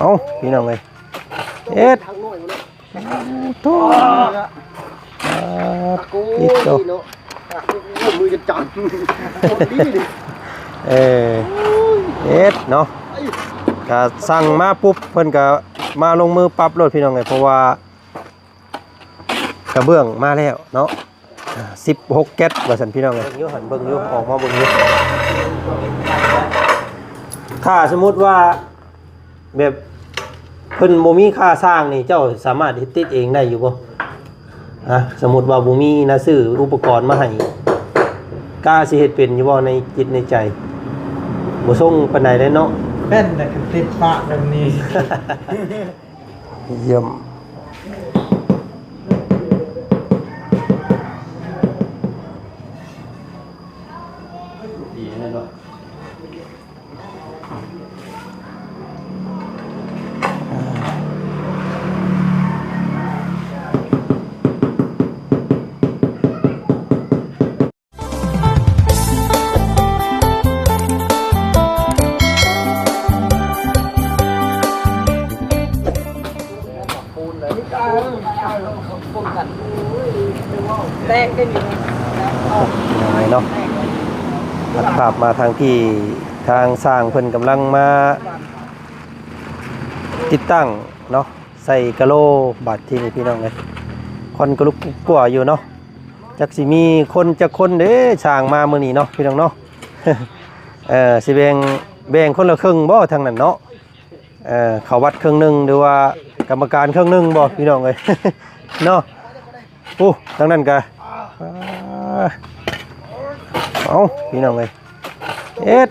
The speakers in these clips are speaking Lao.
ເອົ້າ ພີ່ນ້ອງເອີຍ ເຮັດ ໂອ້ໂຫ ປາດຕິດໂຕ ມືຈະຈັນ ເອີ ເຮັດເນາະ ກະສັ່ງມາປຸບ ເພິ່ນກະມາລົງມືປັບໂລດ ພີ່ນ້ອງເອີຍ ເພາະວ່າ ກະເບື້ອງມາແລ້ວເນາະ ອາ ສິບຫົກແກັດວ່າຊັ້ນ ພີ່ນ້ອງເອີຍ ເບິ່ງຢູ່ຫັ້ນ ເບິ່ງຢູ່ ອອກມາເບິ່ງຢູ່ ຖ້າສົມມຸດວ່າແບບເພິ່ນບໍ່ມີຄ່າສ້າງນີ້ ເຈົ້າສາມາດເຮັດຕິດເອງໄດ້ຢູ່ບໍ່? ອາ ສົມມຸດວ່າບໍ່ມີນະ ຊື້ອຸປະກອນມາໃຫ້ ກະຊິເຮັດເປັນຢູ່ບໍ່ ໃນຈິດໃນໃຈ? ບໍ່ຊົງປານໃດເດ້ເນາະ ແມ່ນແຕ່ຄັນຕິດປາກແບບນີ້. ຢ້ຽມ ດີແນ່ນອນ. ເນາະ ຕັດພາບມາທາງທີ່ ທາງຊ່າງເພິ່ນກຳລັງມາຕິດຕັ້ງເນາະ ໃສ່ກະໂຫຼ ບາດທີນີ້ ພີ່ນ້ອງເອີຍ ຄວັນກະລຸກກຸກກົວຢູ່ເນາະ. ຈັກຊິມີຄົນຈັກຄົນເດ້ ຊ່າງມາມື້ນີ້ເນາະ ພີ່ນ້ອງເນາະ ເອີ ຊິແບ່ງ ແບ່ງຄົນລະເຄິ່ງບໍ່ທາງນັ້ນເນາະ ເອີ ເຂົ້າວັດເຄິ່ງໜຶ່ງ ຫຼືວ່າກຳມະການເຄິ່ງໜຶ່ງບໍ່ ພີ່ນ້ອງເອີຍ ເນາະ. ໂອ້ ທາງນັ້ນກະ ເອົ້າ ພີ່ນ້ອງເອີຍ ເຮັດ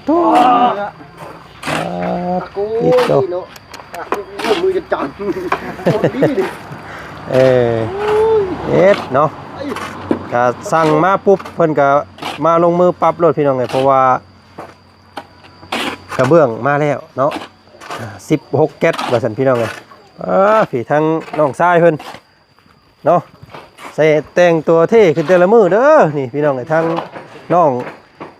ໂອ້ໂຫ ປາດຕິດໂຕ ມືຈະຈັນ ເອີ ເຮັດເນາະ ກະສັ່ງມາປຸບ ເພິ່ນກະມາລົງມືປັບໂລດ ພີ່ນ້ອງເອີຍ ເພາະວ່າກະເບື້ອງມາແລ້ວເນາະ ອາ ສິບຫົກແກັດວ່າຊັ້ນ ພີ່ນ້ອງເອີຍ ອາ ພີ່ ທາງນ້ອງຊາຍເພິ່ນ ເນາະ ໃສ່ແຕ່ງຕົວເທ່ຂຶ້ນແຕ່ລະມື້ເດີ ນີ້ພີ່ນ້ອງເອີຍ ທາງນ້ອງ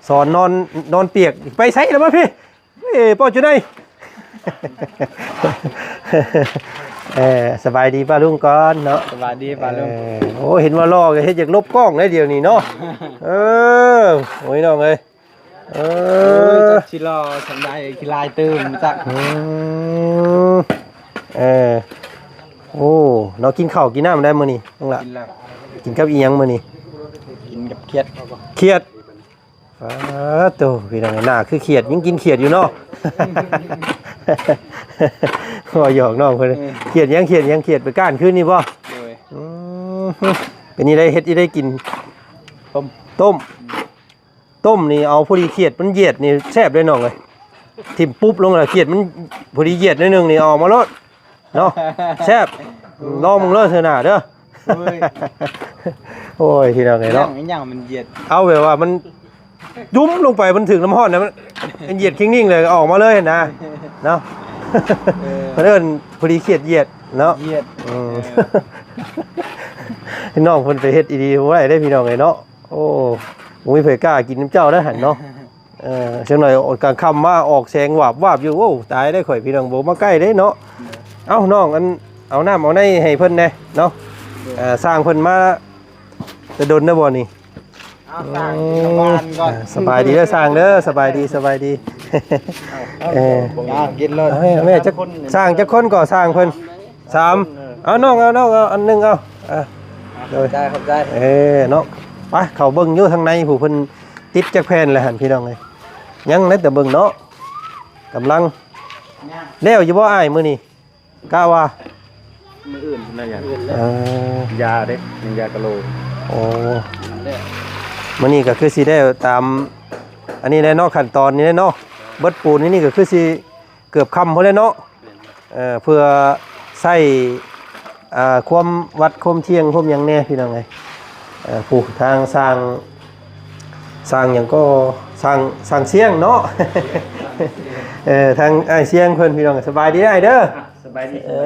ສອນນອນ ນອນປຽກ ໄປໃສລະມາພີ່ ເອີ ປ້ອນຢູ່ໃນ ເອີ ສະບາຍດີປ້າລຸງກ່ອນເນາະ ສະບາຍດີປ້າລຸງ ເອີ ໂອ້ ເຫັນວ່າຫຼໍ່ກໍເຮັດຢາກຫຼົບກ້ອງໄດ໋ດຽວນີ້ເນາະ ເອີ ໂອ້ຍ ນ້ອງເອີຍ ເອີ ໂອ້ຍ ຈັກຊິຫຼໍ່ສ່ຳໃດ ຂີ້ລາຍຕື່ມຈັກ ອືມ ເອີ ໂອ້ ເນາະ ກິນເຂົ້າກິນນ້ຳໄດ້ມື້ນີ້ນ້ອງຫຼ້າ ກິນແລ້ວ ກິນກັບອີ່ຫຍັງມື້ນີ້ ກິນກັບຂຽດ ຂຽດ ປາດໂທ້ ພີ່ນ້ອງ ໜ້າຄືຂຽດ ຍັງກິນຂຽດຢູ່ເນາະ ເວົ້າຫຍອກນ້ອງເພິ່ນ ເອີ ຂຽດຫຍັງ ຂຽດຫຍັງ ຂຽດໄປກ້ານຄືນນີ້ບໍ່? ໂດຍ ອືມ ເປັນຈັ່ງໃດ ເຮັດຈັ່ງໃດກິນ? ຕົ້ມ ຕົ້ມ ຕົ້ມນີ້ເອົາພໍດີຂຽດມັນຢຽດນີ້ແຊບເດ້ນ້ອງເອີຍ ຖິ້ມປຸບລົງແລ້ວຂຽດມັນພໍດີຢຽດໜ້ອຍໜຶ່ງນີ້ເອົາອອກມາໂລດເນາະ ແຊບ ລອງເບິ່ງເດີເທື່ອໜ້າເດີ ໂອ້ຍ ໂອ້ຍ ພີ່ນ້ອງເອີຍເນາະ ຫຍັງມັນຢຽດ ເອົາແບບວ່າມັນຈຸ້ມລົງໄປ ມັນຖືກນ້ຳຮ້ອນນະ ມັນຢຽດຄິງນິງເລີຍ ເອົາອອກມາເລີຍຫັ້ນນະເນາະ ເອີ ເພິ່ນເອີ້ນພໍດີຂຽດຢຽດເນາະ ຢຽດ ອືມ ເອີ ນ້ອງເພິ່ນໄປເຮັດອີ່ຫຼີບໍ່ໄດ້ເດ້ ພີ່ນ້ອງເອີຍເນາະ. ໂອ້ ບໍ່ມີໃຜກ້າກິນນຳເຈົ້າເດ້ຫັ້ນເນາະ ເອີ ຈັກໜ້ອຍກາງຄ່ຳມາອອກແສງວາບໆຢູ່ ໂອ້ ຕາຍເດ້ຂ້ອຍ ພີ່ນ້ອງ ບໍ່ມາໃກ້ເດ້ເນາະ ເອົ້າ ນ້ອງ ອັນ ເອົານ້ຳເອົາໃນໃຫ້ເພິ່ນແດ່ເນາະ ເອີ ຊ່າງເພິ່ນມາແຕ່ດົນແລ້ວບໍ່ນີ້ ເອົາ ຊ່າງກິນນ້ຳຫວານກ່ອນ ເອີ ສະບາຍດີເດີຊ່າງເດີ ສະບາຍດີ ສະບາຍດີ ເອົາ ເອີ ກິນເລີຍ ເອົາ ແມ່ ຈັກ ຊ່າງຈັກຄົນກໍຊ່າງເພິ່ນ ສາມ ເອົານ້ອງ ເອົານ້ອງ ເອົາອັນໜຶ່ງ ເອົາ ເອີ ຂອບໃຈ ຂອບໃຈ ເອີ ເນາະ ໄປ ເຂົ້າເບິ່ງຢູ່ທາງໃນ ຜູ້ເພິ່ນຕິດຈັກແຜ່ນແລ້ວຫັ້ນ ພີ່ນ້ອງເອີຍ ຍັງແຕ່ເບິ່ງເນາະ ກຳລັງ ແລ້ວຢູ່ບໍ່ອ້າຍມື້ນີ້ ກະວ່າ ມື້ອື່ນພຸ້ນນະ ເອີ ຢາເດ້ ຍັງຢາກະໂຫຼ ໂອ້ ມື້ນີ້ກໍຄືຊິໄດ້ຕາມ ອັນນີ້ແຫຼະເນາະ ຂັ້ນຕອນນີ້ແຫຼະເນາະ ເບິດປູນນີ້ກໍຄືຊິ ເກືອບຄ່ຳພຸ້ນແຫຼະເນາະ ເອີ ເພື່ອໃຊ້ ອ່າ ຄວາມວັດຄວາມທ່ຽງຄວາມຫຍັງແດ່ ພີ່ນ້ອງເອີຍ ເອີ ຜູ້ທາງຊ່າງ ຊ່າງຫຍັງກໍ ຊ່າງ ຊ່າງຊຽງເນາະ ເອີ ທາງອ້າຍຊຽງເພິ່ນ ພີ່ນ້ອງ ສະບາຍດີອ້າຍເດີ ສະບາຍດີ ເອີ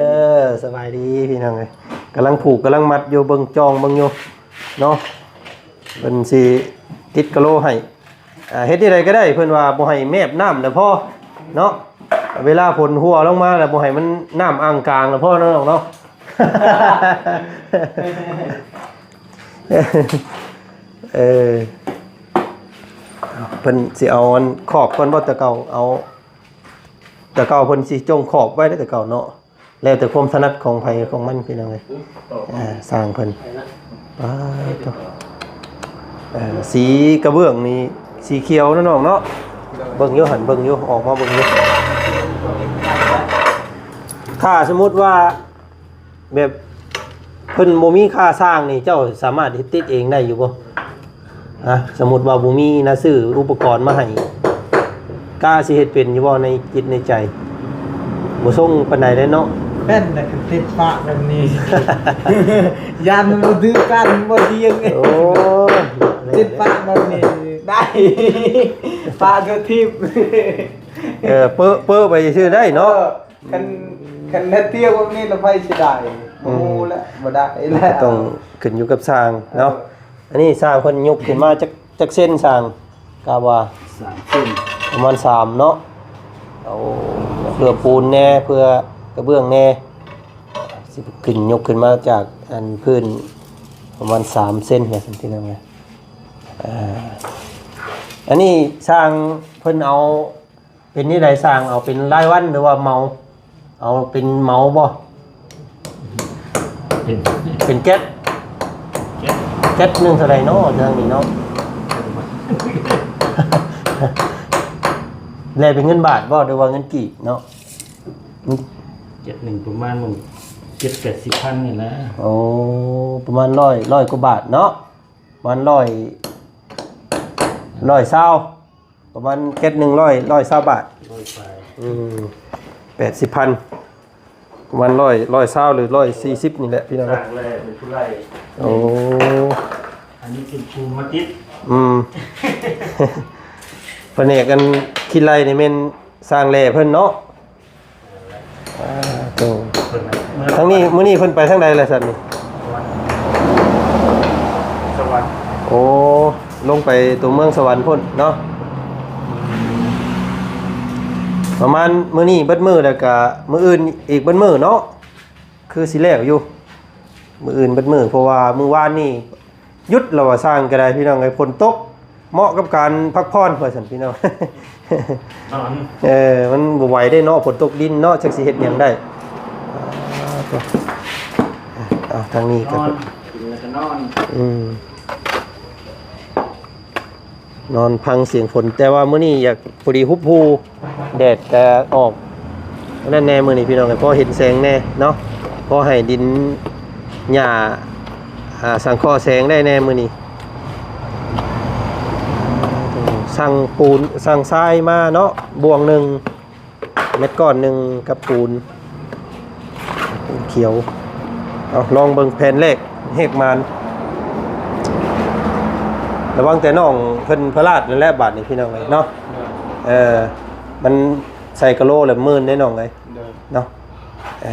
ສະບາຍດີ ພີ່ນ້ອງເອີຍ ກຳລັງຜູກ ກຳລັງມັດຢູ່ ເບິ່ງ ຈ່ອງເບິ່ງຢູ່ເນາະ ເພິ່ນຊິຕິດກະໂຫຼໃຫ້ ອ່າ ເຮັດຈັ່ງໃດກໍໄດ້ ເພິ່ນວ່າບໍ່ໃຫ້ແມບນ້ຳນະພໍເນາະ ໄປ ເວລາຝົນຫົວລົງມາແລ້ວ ບໍ່ໃຫ້ມັນ ນ້ຳອ່າງກາງລະພໍເນາະ ນ້ອງເນາະ. ເອີ ເພິ່ນຊິເອົາອັນຂອບກ່ອນບໍ່? ແຕ່ເກົ່າເອົາ ແຕ່ເກົ່າເພິ່ນຊິຈົ່ງຂອບໄວ້ເດ້ ແຕ່ເກົ່າເນາະ. ແລ້ວແຕ່ຄວາມຖະໜັດຂອງໃຜຂອງມັນ ພີ່ນ້ອງເອີຍ. ອືມ ອ່າ ຊ່າງເພິ່ນ ປາດໂທ້ ເອີ ສີກະເບື້ອງນີ້ ສີຂຽວເນາະ ນ້ອງເນາະ. ເບິ່ງຢູ່ຫັ້ນ ເບິ່ງຢູ່ ອອກມາເບິ່ງຢູ່. ຖ້າສົມມຸດວ່າ ແບບເພິ່ນບໍ່ມີຄ່າຊ່າງນີ້ ເຈົ້າສາມາດເຮັດຕິດເອງໄດ້ຢູ່ບໍ່? ຮະ ສົມມຸດວ່າບໍ່ມີນະ ຊື້ອຸປະກອນມາໃຫ້ ກະຊິເຮັດເປັນຢູ່ບໍ່ໃນຈິດໃນໃຈ? ບໍ່ຊົງປານໃດເດ້ເນາະ. ເປັນແຕ່ຄັນຕິດປະແບບນີ້ ຢ້ານມັນບໍ່ຖືກກັນ ບໍ່ດຽງ. ໂອ້ ຕິດປະແບບນີ້ໄດ້ ປະໂດຍທິບ. ເອີ ເປິະ ເປິະໄປຊື່ໄດ້ເນາະ. ເອີ ຄັນ ຄັນເຮັດຕຽວແບບນີ້ລະໃຜຊິໄດ້? ອືມ ບໍ່ຮູ້ແຫຼະ ບໍ່ໄດ້ແລ້ວ. ຕ້ອງຂຶ້ນຢູ່ກັບຊ່າງເນາະ. ເອີ ອັນນີ້ຊ່າງເພິ່ນຍົກຂຶ້ນມາຈັກ ຈັກເຊັນຊ່າງ? ກະວ່າສາມເຊັນ ປະມານສາມເນາະ. ເອົາ ເພື່ອປູນແດ່ ເພື່ອກະເບື້ອງແດ່ ຊິຂຶ້ນ ຍົກຂຶ້ນມາຈາກອັນພື້ນປະມານສາມເຊັນ ວ່າຊັ້ນ ພີ່ນ້ອງເອີຍ. ເອີ ອັນນີ້ຊ່າງເພິ່ນເອົາ ເປັນແນວໃດຊ່າງ? ເອົາເປັນລາຍວັນ ຫຼືວ່າເໝົາ? ເອົາເປັນເໝົາບໍ່? ເປັນ ເປັນແກັດ ແກັດ ແກັດໜຶ່ງເທົ່າໃດເນາະ ທາງນີ້ເນາະ? ແລເປັນເງິນບາດບໍ່ ຫຼືວ່າເງິນກີບເນາະ? ແກັດໜຶ່ງປະມານເຈັດແປດສິບພັນນີ້ແຫຼະ. ໂອ້ ປະມານຮ້ອຍ ຮ້ອຍກວ່າບາດເນາະ ປະມານຮ້ອຍ ຮ້ອຍຊາວ ປະມານແກັດໜຶ່ງຮ້ອຍ ຮ້ອຍຊາວບາດ ຮ້ອຍປາຍ. ອືມ ແປດສິບພັນ ປະມານຮ້ອຍ ຮ້ອຍຊາວ ຫຼື ຮ້ອຍສີ່ສິບນີ້ແຫຼະ ພີ່ນ້ອງເອີຍ. ສ້າງແລ້ວເປັນຜູ້ໄລ່. ໂອ້ ອັນນີ້ເປັນພູມາຕິດ. ອືມ ພະແນກອັນຂີ້ໄລ່ນີ້ແມ່ນຊ່າງແລ່ເພິ່ນເນາະ. ອ່າ ໂຕ ເພິ່ນນະ ທາງນີ້ ມື້ນີ້ເພິ່ນໄປທາງໃດລະຊັ້ນນີ້? ສະຫວັນ ໂອ້ ລົງໄປຕົວເມືອງສະຫວັນພຸ້ນເນາະ. ປະມານມື້ນີ້ເບິດມື້ ແລ້ວກະມື້ອື່ນອີກເບິດມື້ເນາະ ຄືຊິແລ້ວຢູ່ ມື້ອື່ນເບິດມື້ ເພາະວ່າມື້ວານນີ້ ຢຸດແລ້ວວ່າ ຊ່າງກະໄດ້ ພີ່ນ້ອງເອີຍ. ຝົນຕົກ ເໝາະກັບການພັກຜ່ອນວ່າຊັ້ນ ພີ່ນ້ອງ. ນອນ ເອີ ມັນບໍ່ໄຫວເດ້ເນາະ ຝົນຕົກດິນເນາະ ຈັກຊິເຮັດຫຍັງໄດ້. ເອົາ ທາງນີ້ກະ ນອນ ກິນແລ້ວກະນອນ. ອືມ ນອນຟັງສຽງຝົນ ແຕ່ວ່າມື້ນີ້ຢາກພໍດີຫຸບຫູ່ ແດດກະອອກນັ້ນແດ່ມື້ນີ້ ພີ່ນ້ອງເອີຍ. ພໍເຫັນແສງແດ່ເນາະ ພໍໃຫ້ດິນຫຍ້າ ອ່າ ສັງເຄາະແສງໄດ້ແດ່ມື້ນີ້. ສັ່ງປູນ ສັ່ງຊາຍມາເນາະ ບ່ວງໜຶ່ງ ແມັດກ້ອນໜຶ່ງກັບປູນ ປູນຂຽວ. ເອົາ ລອງເບິ່ງແຜ່ນແລກ ແຫກມານ. ລະວັງແຕ່ນ້ອງເພິ່ນພະລາດນັ້ນແຫຼະບາດນີ້ ພີ່ນ້ອງເອີຍເນາະ. ເອີ ມັນໃສ່ກະໂຫຼລະໝື່ນເດ້ນ້ອງເອີຍ ເນາະ. ເອີ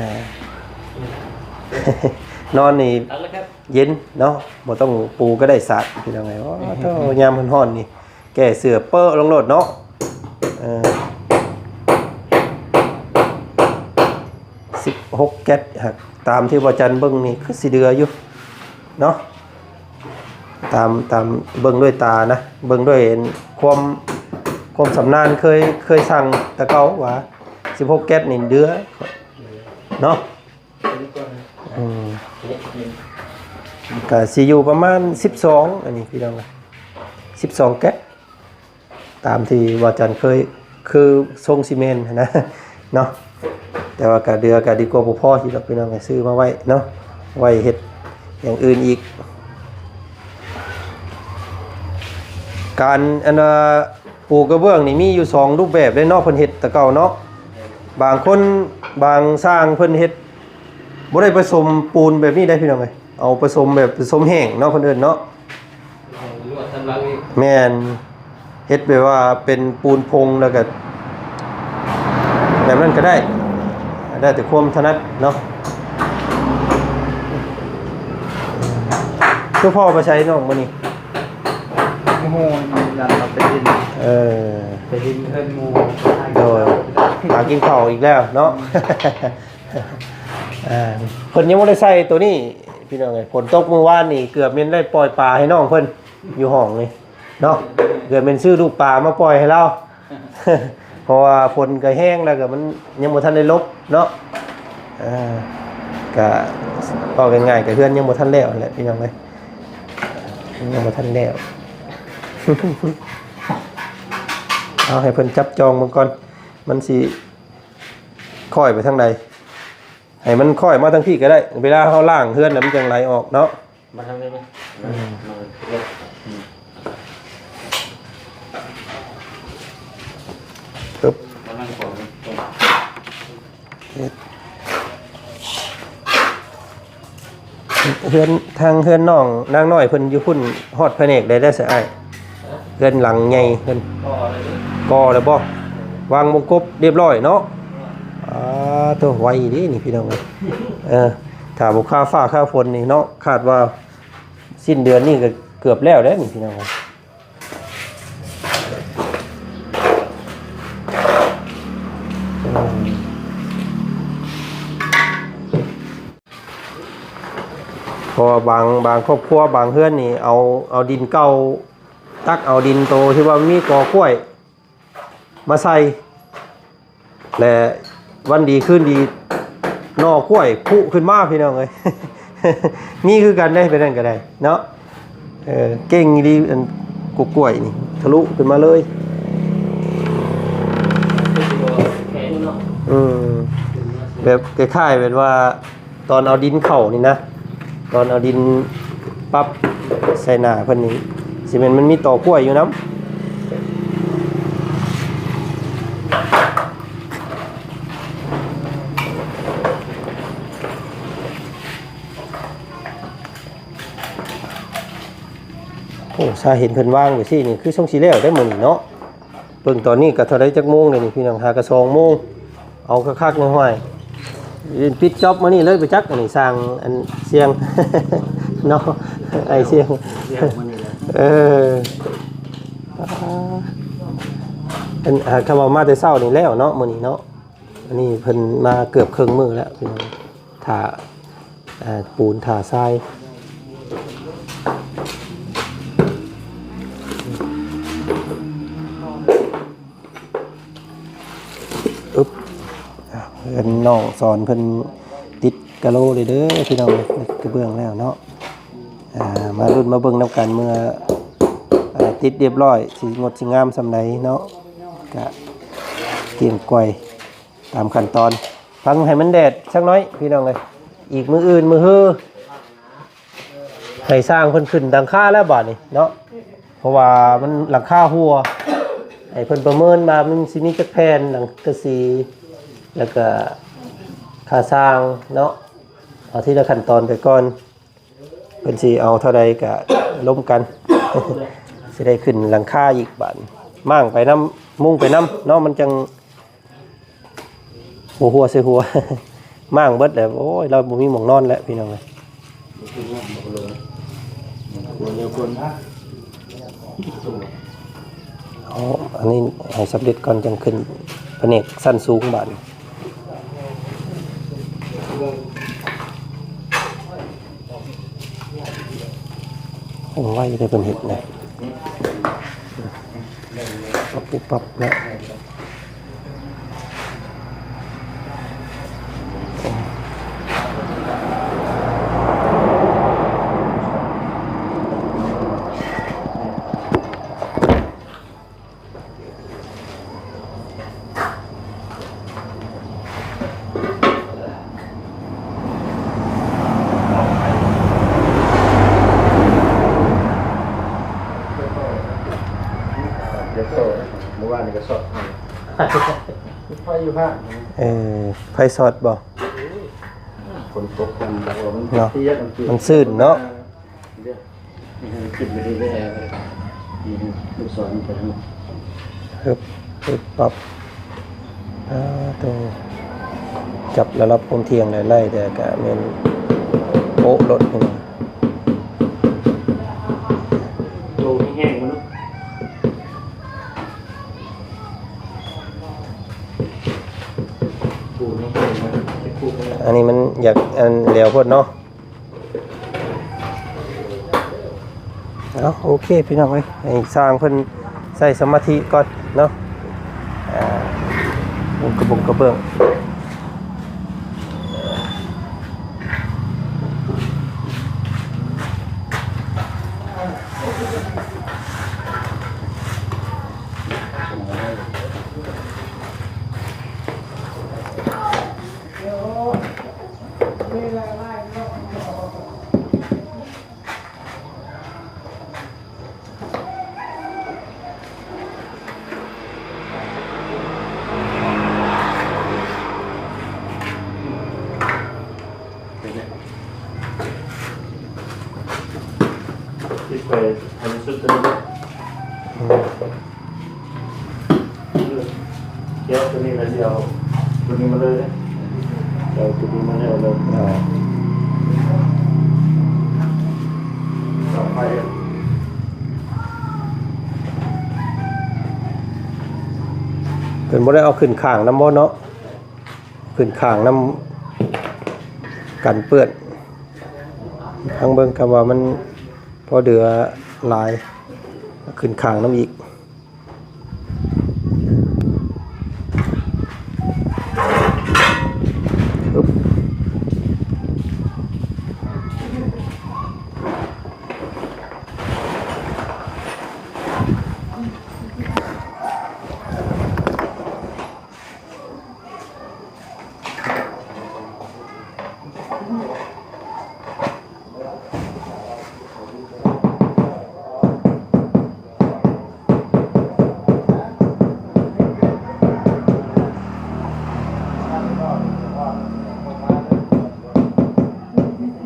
ນອນນີ້ເຢັນເນາະ ບໍ່ຕ້ອງປູກະໄດ້ສາດ ພີ່ນ້ອງເອີຍ. ໂອ້ ຍາມຮ້ອນໆນີ້ ແກ້ເສື້ອເປີ້ລົງໂລດເນາະ. ເອີ ສິບຫົກແກັດ ຫາກຕາມທີ່ບໍ່ຈັນເບິ່ງນີ້ຄືຊິເດືອຢູ່ເນາະ. ຕາມ ຕາມເບິ່ງດ້ວຍຕານະ ເບິ່ງດ້ວຍຄວາມ ຄວາມຊຳນານ ເຄີຍ ເຄີຍສັ່ງແຕ່ເກົ່າວ່າສິບຫົກແກັດນີ້ເດືອເນາະ. ອືມ ກະຊິຢູ່ປະມານສິບສອງ ອັນນີ້ພີ່ນ້ອງ ສິບສອງແກັດ ຕາມທີ່ວ່າຈັນເຄີຍ ຄືຊົງຊິແມ່ນຫັ້ນນະເນາະ. ແຕ່ວ່າກະເດືອກະດີກວ່າບໍ່ພໍຊິດອກ ພີ່ນ້ອງ ຊື້ມາໄວ້ເນາະ ໄວ້ເຮັດຢ່າງອື່ນອີກ. ການ ອັນວ່າ ປູກະເບື້ອງນີ້ມີຢູ່ສອງຮູບແບບເດ້ເນາະ ເພິ່ນເຮັດແຕ່ເກົ່າເນາະ. ບາງຄົນ ບາງຊ່າງເພິ່ນເຮັດບໍ່ໄດ້ປະສົມປູນແບບນີ້ໄດ໋ ພີ່ນ້ອງເອີຍ. ເອົາປະສົມແບບປະສົມແຫ້ງເນາະ ເພິ່ນເອີ້ນເນາະ. ແຫ້ງລວດທັນຫຼັງອີກ. ແມ່ນ ເຮັດແບບວ່າເປັນປູນພົງ ແລ້ວກະແບບນັ້ນກະໄດ້ ແລ້ວແຕ່ຄວາມຖະໜັດເນາະ. ຄືພໍ່ໄປໃສນ້ອງມື້ນີ້? ໂອ້ໂຫ ຍັນເຮົາໄປຫຼິ້ນ. ເອີ ໄປຫຼິ້ນເຮືອນໝູ່. ໂດຍ. ຫາກິນເຂົ້າອີກແລ້ວເນາະ. ເອີ ເພິ່ນຍັງບໍ່ໄດ້ໃສ່ໂຕນີ້ພີ່ນ້ອງເອີຍ. ຝົນຕົກມື້ວານນີ້ ເກືອບແມ່ນໄດ້ປ່ອຍປາໃຫ້ນ້ອງເພິ່ນຢູ່ຫ້ອງນີ້ເນາະ. ເກືອບແມ່ນຊື້ລູກປາມາປ່ອຍໃຫ້ລາວ ເພາະວ່າຝົນກໍແຮງ ແລ້ວກໍມັນຍັງບໍ່ທັນໄດ້ລົບເນາະ. ເອີ ກໍເວົ້າງ່າຍໆ ກໍເຮືອນຍັງບໍ່ທັນແລ້ວຫັ້ນແຫຼະພີ່ນ້ອງເອີຍ, ຍັງບໍ່ທັນແລ້ວ. ເອົາໃຫ້ເພິ່ນຈັບຈອງເບິ່ງກ່ອນ ມັນຊິຄ້ອຍໄປທາງໃດ. ໃຫ້ມັນຄ້ອຍມາທາງພີ້ກໍໄດ້, ເວລາເຮົາລ້າງເຮືອນນະ ມັນຈັ່ງໄຫຼອອກເນາະ. ມາທາງນີ້ເນາະ. ອືມ ປຶບ ມາທາງຂວາ. ເຮັດ ເຮືອນ ທາງເຮືອນນ້ອງນາງນ້ອຍເພິ່ນຢູ່ພຸ້ນ ຮອດພະແນກໃດແລ້ວຊະອ້າຍ? ເຮືອນຫຼັງໃຫຍ່ເພິ່ນ ກໍແລ້ວບໍ່? ວາງວົງກົບຮຽບຮ້ອຍເນາະ. ອ່າ ໂຕ ໄວເດ້ນີ້ພີ່ນ້ອງເອີຍ. ເອີ ຖ້າບໍ່ຄາຟ້າຄາຝົນນີ້ເນາະ ຄາດວ່າສິ້ນເດືອນນີ້ກໍເກືອບແລ້ວແລ້ວນີ້ພີ່ນ້ອງເອີຍ. ເພາະວ່າບາງ ບາງຄອບຄົວ ບາງເຮືອນນີ້ ເອົາ ເອົາດິນເກົ່າ ຕັກເອົາດິນໂຕທີ່ວ່າມີກໍກ້ວຍມາໃສ່ ແລະ ວັນດີຄືນດີ ໜໍ່ກ້ວຍພຸຂຶ້ນມາພີ່ນ້ອງເອີຍ. ມີຄືກັນເດ້ ເປັນນັ້ນກໍໄດ້ເນາະ. ເອີ ເກັ່ງອີ່ຫຼີ ອັນກົກກ້ວຍນີ້ ທະລຸຂຶ້ນມາເລີຍ. ອືມ ແບບຄ້າຍໆ ແບບວ່າ ຕອນເອົາດິນເຂົ້ານີ້ນະ ຕອນເອົາດິນປັບໃສ່ໜ້າເພິ່ນນີ້ ຊິແມ່ນມັນມີຕໍກ້ວຍຢູ່ນຳ. ໂອ້ ຊາເຫັນເພິ່ນວາງໄວ້ຊີ້ນີ້ ຄືຊົງຊິແລ້ວໄດ໋ມື້ນີ້ເນາະ. ເບິ່ງຕອນນີ້ກໍເທົ່າໃດຈັກໂມງແລ້ວນີ້ພີ່ນ້ອງ ຫາກໍສອງໂມງ. ເອົາຄັກໆ ຫ້ວຍໆ ປິດຈອບມື້ນີ້ເລີຍໄປຈັກ ອັນນີ້ຊ່າງ ອັນ ສ່ຽງເນາະ ອ້າຍສ່ຽງ ສ່ຽງມື້ນີ້ແຫຼະ. ເອີ ອັນ ຫາ ຄຳວ່າມາແຕ່ເຊົ້ານີ້ແລ້ວເນາະ ມື້ນີ້ເນາະ. ອັນນີ້ເພິ່ນມາເກືອບເຄິ່ງມື້ແລ້ວພີ່ນ້ອງ ຖ້າ ເອີ ປູນ ຖ້າຊາຍ. ອຶບ ເຮືອນນ້ອງສອນເພິ່ນຕິດກະໂລເລີຍເດີພີ່ນ້ອງ ຕິດກະເບື້ອງແລ້ວເນາະ. ອ່າ ມາລຸ້ນມາເບິ່ງນຳກັນ ເມື່ອ ເອີ ຕິດຮຽບຮ້ອຍ ຊິງົດຊິງາມສ່ຳໃດເນາະ. ກະກຽມກວຍ ຕາມຂັ້ນຕອນ ຟັງໃຫ້ມັນແດດສັກໜ້ອຍພີ່ນ້ອງເອີຍ. ອີກມື້ອື່ນມື້ຮື ໃຫ້ຊ່າງເພິ່ນຂຶ້ນຫຼັງຄາແລ້ວບາດນີ້ເນາະ ເພາະວ່າມັນຫຼັງຄາຮົ່ວ. ໃຫ້ເພິ່ນປະເມີນວ່າມັນຊິມີຈັກແຜ່ນ ສັງກະສີ ແລ້ວກະຄ່າຊ່າງເນາະ. ເອົາທີລະຂັ້ນຕອນໄປກ່ອນ ເພິ່ນຊິເອົາເທົ່າໃດກະລົມກັນ ຊິໄດ້ຂຶ້ນຫຼັງຄາອີກບາດ ມ້າງໄປນຳ ມຸງໄປນຳເນາະ ມັນຈັ່ງບໍ່ຮົ່ວໃສ່ຫົວ. ມ້າງເບິດແລ້ວ ໂອ້ຍ ລາວບໍ່ມີໝ່ອງນອນແລ້ວພີ່ນ້ອງເອີຍ. ເອົາອັນນີ້ໃຫ້ສຳເລັດກ່ອນ ຈັ່ງຂຶ້ນພະແນກຊັ້ນສູງບາດນີ້. ໂອ້ ໄວເດ້ເພິ່ນເຮັດນະ ປັບປຸບປັບເນາະ. ດຽວໂຕ ເມື່ອວານນີ້ກໍຊອດ ໄຟຢູ່ພາກ ເອີ ໄຟຊອດບໍ່? ຝົນຕົກ ມັນ ເນາະ ມັນຊື້ນເນາະ. ຂຶ້ນໄປເລື້ອຍໆ ລູກສອນໄປທາງ ຮຶບ ປຶບປັບ ອາ ໂຕ ຈັບລະດັບຄວາມທ່ຽງໄດ້ ໄລ່ແຕ່ກະແມ່ນໂປະໂລດ ໂຕແຮງໆ ມັນ. ອັນນີ້ມັນຢາກອັນແຫຼວໂພດເນາະ. ເອົາ ໂອເຄພີ່ນ້ອງເອີຍ ໃຫ້ຊ່າງເພິ່ນໃຊ້ສະມາທິກ່ອນເນາະ. ອ່າ ມຸງກະບົງກະເບື້ອງ. ຕິດໄປໃຫ້ມັນສຸດຕົວນີ້ເດີ. ອືມ ແກະຕົວນີ້ແລ້ວຊິເອົາຕົວນີ້ມາເລີຍເດ້. ເອົາຕົວນີ້ມາແລ້ວເລີຍ. ເອົາໄປ ເພິ່ນບໍ່ໄດ້ເອົາຂຶ້ນຂ້າງນຳບໍ່ເນາະ? ຂຶ້ນຂ້າງນຳກັນເປື້ອນ. ຟັງເບິ່ງ ຄຳວ່າມັນພໍເຫຼືອຫຼາຍ ຂຶ້ນຂ້າງນຳອີກ.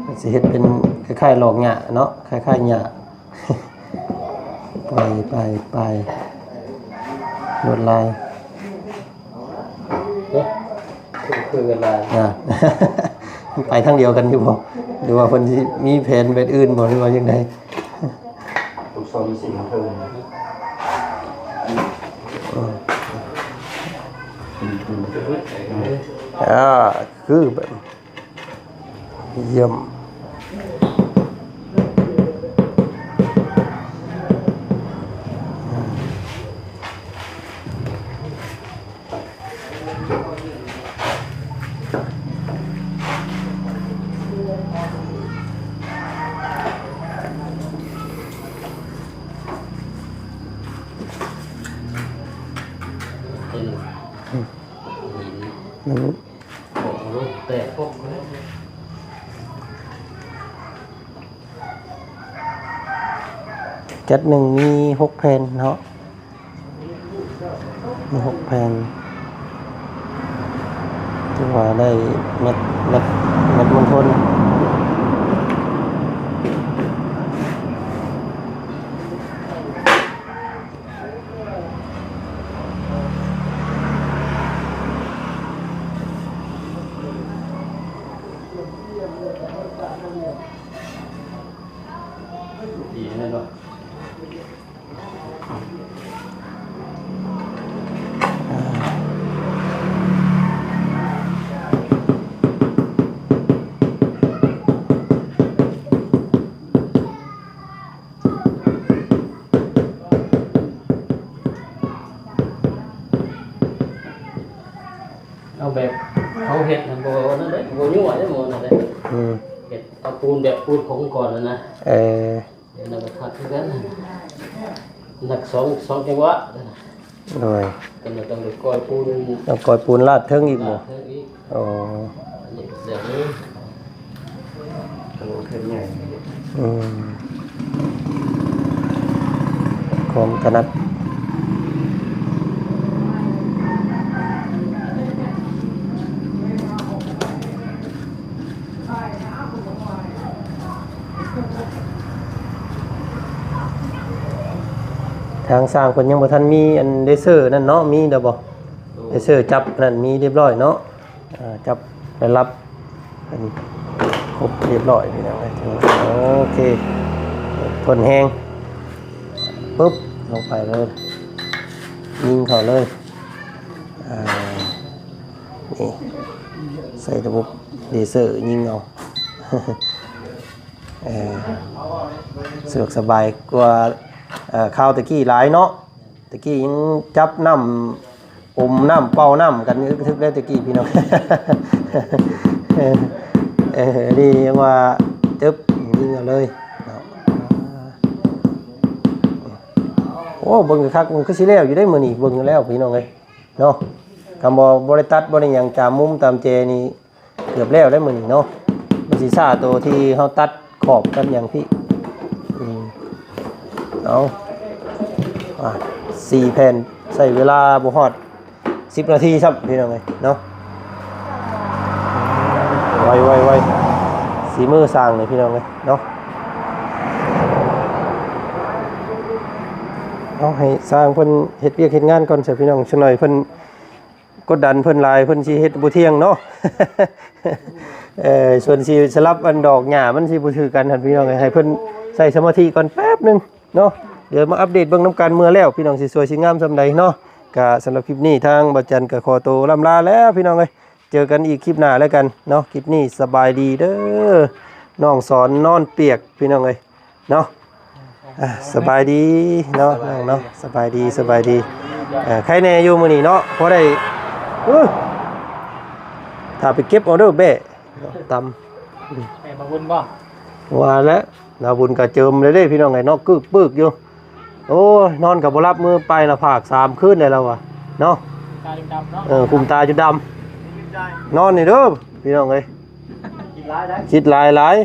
ມັນຊິເຮັດເປັນຄ້າຍໆ ລອກຫຍ້າເນາະ ຄ້າຍໆ ຫຍ້າ. ໄປ ໄປ ໄປ ລວດລາຍ ເອີ ຄືກັນຫຼາຍ ອ່າ ໄປທາງດຽວກັນຢູ່ບໍ່ ຫຼືວ່າເພິ່ນຊິມີແຜນແບບອື່ນບໍ່ ຫຼືວ່າຈັ່ງໃດ? ລູກສອນສີເທິງ ເອີ ອ່າ ຄືແບບ ຢ້ຽມ. ອືມ ມັນ ແກດໜຶ່ງມີຫົກແຜ່ນເນາະ ມີຫົກແຜ່ນ ຖືວ່າໄດ້ແມັດ ແມັດ ແມັດມົນທົນ. ເອົາແບບເຮົາເຮັດນະ ບໍ່ນັ້ນເດ້ ບໍ່ຍົວເດ້ ບໍ່ນັ້ນເດ້ ອືມ ເຮັດເອົາປູນແບບປູນຂອງກ່ອນນະ ເອີ ແລ້ວກໍຄັກຄືກັນ ໜັກສອງ ສອງຈັງຫວະ. ໂດຍ ກໍຕ້ອງໄດ້ກ່ອຍປູນ ຕ້ອງກ່ອຍປູນລາດເທິງອີກບໍ່? ລາດເທິງອີກ. ອໍ ອັນນີ້ແບບນີ້ ໂຕເທິງໃຫຍ່ ອືມ ຄວາມຖະໜັດ. ທາງຊ່າງເພິ່ນຍັງບໍ່ທັນມີອັນເລເຊີນັ້ນເນາະ ມີແລ້ວບໍ່? ເລເຊີຈັບອັນນັ້ນມີຮຽບຮ້ອຍເນາະ ອ່າ ຈັບໄປລັບເພິ່ນຄົບຮຽບຮ້ອຍພີ່ນ້ອງເອີຍ. ໂອເຄ ທົນແຮງ ປຶບ ລົງໄປເລີຍ ຍິງເຂົ້າເລີຍ ອ່າ. ນີ້ ໃສ່ລະບົບເລເຊີຍິງເອົາ ເອີ ສະດວກສະບາຍກວ່າ ເອີ ຄາວແຕ່ກີ້ຫຼາຍເນາະ. ແຕ່ກີ້ຍັງຈັບນ້ຳ ອົມນ້ຳເປົ່ານ້ຳກັນ ອຶກທຶກໄດ້ແຕ່ກີ້ພີ່ນ້ອງ ເອີ ນີ້ຍັງວ່າຕຶບ ຍິງເອົາເລີຍເນາະ. ໂອ້ ເບິ່ງຄັກໆ ມັນຄືຊິແລ້ວຢູ່ເດ້ມື້ນີ້ ເບິ່ງແລ້ວພີ່ນ້ອງເອີຍເນາະ. ຄຳວ່າບໍ່ໄດ້ຕັດບໍ່ໄດ້ຫຍັງ ຕາມມຸມຕາມແຈນີ້ ເກືອບແລ້ວໄດ໋ມື້ນີ້ເນາະ. ມັນຊິຊ້າໂຕທີ່ເຮົາຕັດຂອບກັນຫຍັງພີ້ ອືມ ເອົາ ອ່າ ສີ່ແຜ່ນ ໃຊ້ເວລາບໍ່ຮອດສິບນາທີຊ້ຳພີ່ນ້ອງເອີຍເນາະ. ໄວໆໆ ສີມືຊ່າງນີ້ພີ່ນ້ອງເອີຍເນາະ. ເອົາ ໃຫ້ຊ່າງເພິ່ນເຮັດວຽກເຮັດງານກ່ອນຊະພີ່ນ້ອງ ຊະໜ້ອຍເພິ່ນ ກົດດັນເພິ່ນຫຼາຍ ເພິ່ນຊິເຮັດບໍ່ທ່ຽງເນາະ. ເອີ ສ່ວນຊິສະຫຼັບອັນດອກຫຍ້າມັນຊິບໍ່ຖືກກັນຫັ້ນພີ່ນ້ອງເອີຍ ໃຫ້ເພິ່ນໃຊ້ສະມາທິກ່ອນແປັບໜຶ່ງເນາະ. ດຽວມາອັບເດດເບິ່ງນຳກັນ ເມື່ອແລ້ວພີ່ນ້ອງຊິສວຍຊິງາມສ່ຳໃດເນາະ. ກະສຳລັບຄລິບນີ້ ທາງບ່າວຈັນກະຂໍໂຕລ່ຳລາແລ້ວພີ່ນ້ອງເອີຍ ເຈີກັນອີກຄລິບໜ້າແລ້ວກັນເນາະ. ຄລິບນີ້ສະບາຍດີເດີ ນ້ອງສອນນອນປຽກພີ່ນ້ອງເອີຍ ເນາະ. ອ່າ ສະບາຍດີເນາະ ສະບາຍດີ ນ້ອງເນາະ ສະບາຍດີ ສະບາຍດີ. ເອີ ໄຄແນ່ຢູ່ມື້ນີ້ເນາະ ພໍໄດ້ ເອີ ຖ້າໄປເກັບເອົາເດີແບ້ ຕຳ ແມ່ນບໍ່ບຸນບໍ່? ວ່າແລ້ວ ນາບຸນກໍເຈີມເລີຍເດ້ພີ່ນ້ອງເອີຍເນາະ ກຶກປຶກຢູ່. ໂອ້ຍ ນອນກໍບໍ່ຫຼັບ ມື້ໄປລະພາກສາມຄືນແລ້ວລາວວ່າເນາະ. ຕາຈົນດຳເນາະ ເອີ ຄຸມຕາຈົນດຳ ນອນນີ້ເດີພີ່ນ້ອງເອີຍ. ຄິດຫຼາຍໄດ໋ ຄິດຫຼາຍຫຼາຍ.